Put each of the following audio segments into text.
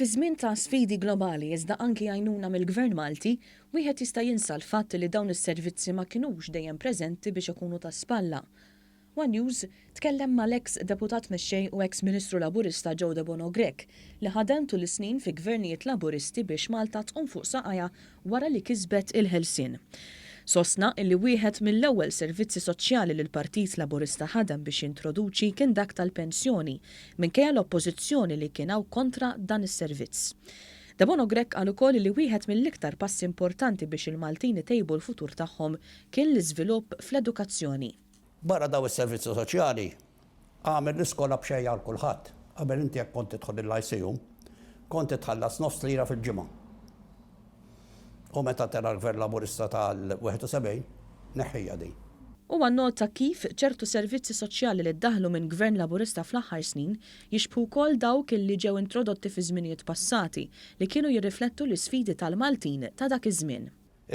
Fi żmien ta' sfidi globali iżda anki għajnuna mill-Gvern Malti, wieħed jista' jinsa l-fatt li dawn is-servizzi ma kinux dejjem preżenti biex ikunu ta' spalla. One News tkellem mal-eks Deputat Mexxej u eks Ministru Laburista Joe Debono Grech li ħadem tul is-snin fi gvernijiet Laburisti biex Malta tqum fuq saqajha wara li kisbet il-ħelsien. Sostna illi wieħed mill-ewwel servizzi soċjali li l-Partit Laburista ħadem biex jintroduċi kien dak tal-pensjoni minkejja l-oppożizzjoni li kien hawn kontra dan is-servizz. Debono Grech qal ukoll li wieħed mill-iktar passi importanti biex il-Maltin itejbu l-futur tagħhom kien l-iżvilupp fl-edukazzjoni. Barra dawn is-servizzi soċjali, għamel l-iskola b'xejn għal kulħadd. Qabel inti jekk kont tidħol il-Lyceum, kont titħallas nofs lira fil-ġimgħa. U meta tela' l-Gvern Laburista tal-71, neħħija din. Huwa nnota kif ċertu servizzi soċjali li ddaħħlu minn Gvern Laburista fl-aħħar snin jixbħu wkoll dawk li ġew introdotti fi żminijiet passati li kienu jirriflettu l-isfidi tal-Maltin ta' dak iż-żmien.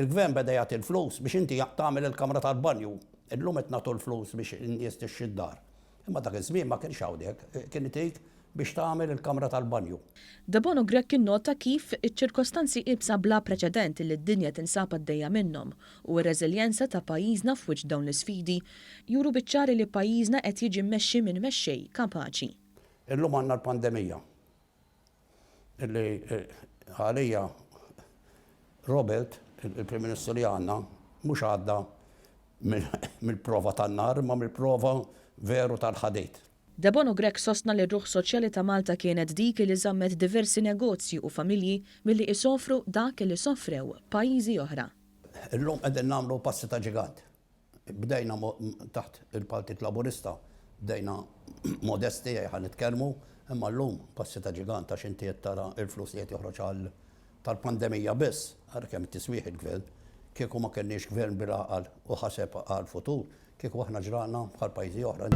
Il-Gvern beda jagħti l-flus biex inti tagħmel il-kamra tal-banju. Illum qed nagħtu l-flus biex in-nies tixtri d-dar. Imma dak iż-żmien ma kienx hawn hekk, kien itik biex tagħmel il-kamra tal-banju. Debono Grech innota kif iċ-ċirkostanzi iebsa bla preċedent li d-dinja tinsab għaddejja minnhom u r-reżiljenza ta' pajjiżna f'wiċċ dawn l-isfidi juru biċ-ċar li pajjiżna qed jiġi mmexxi minn mexxej kapaċi. Illum għandna l-pandemija illi għalija Robert, il-Prim Ministru li għandna, mhux għadda mill-prova tan-nar imma mill-prova veru tal-ħadid. Debono Grech sostna li r-ruħ soċjali ta' Malta kienet dik li żammet diversi negozji u familji milli isofru dak li sofrew pajjiżi oħra. Illum qegħdin nagħmlu passi ta' ġigant. Bdejna taħt il-Partit Laburista, bdejna modesti ħa nitkellmu, imma llum passi ta' ġigant għax inti qed tara l-flus li qed joħroġ għal tal-pandemija biss, ara kemm tiswieħ il-gvern. Kieku ma kellniex gvern bil-għaqal u ħaseb għall-futur, kieku aħna ġralna bħal pajjiżi oħra.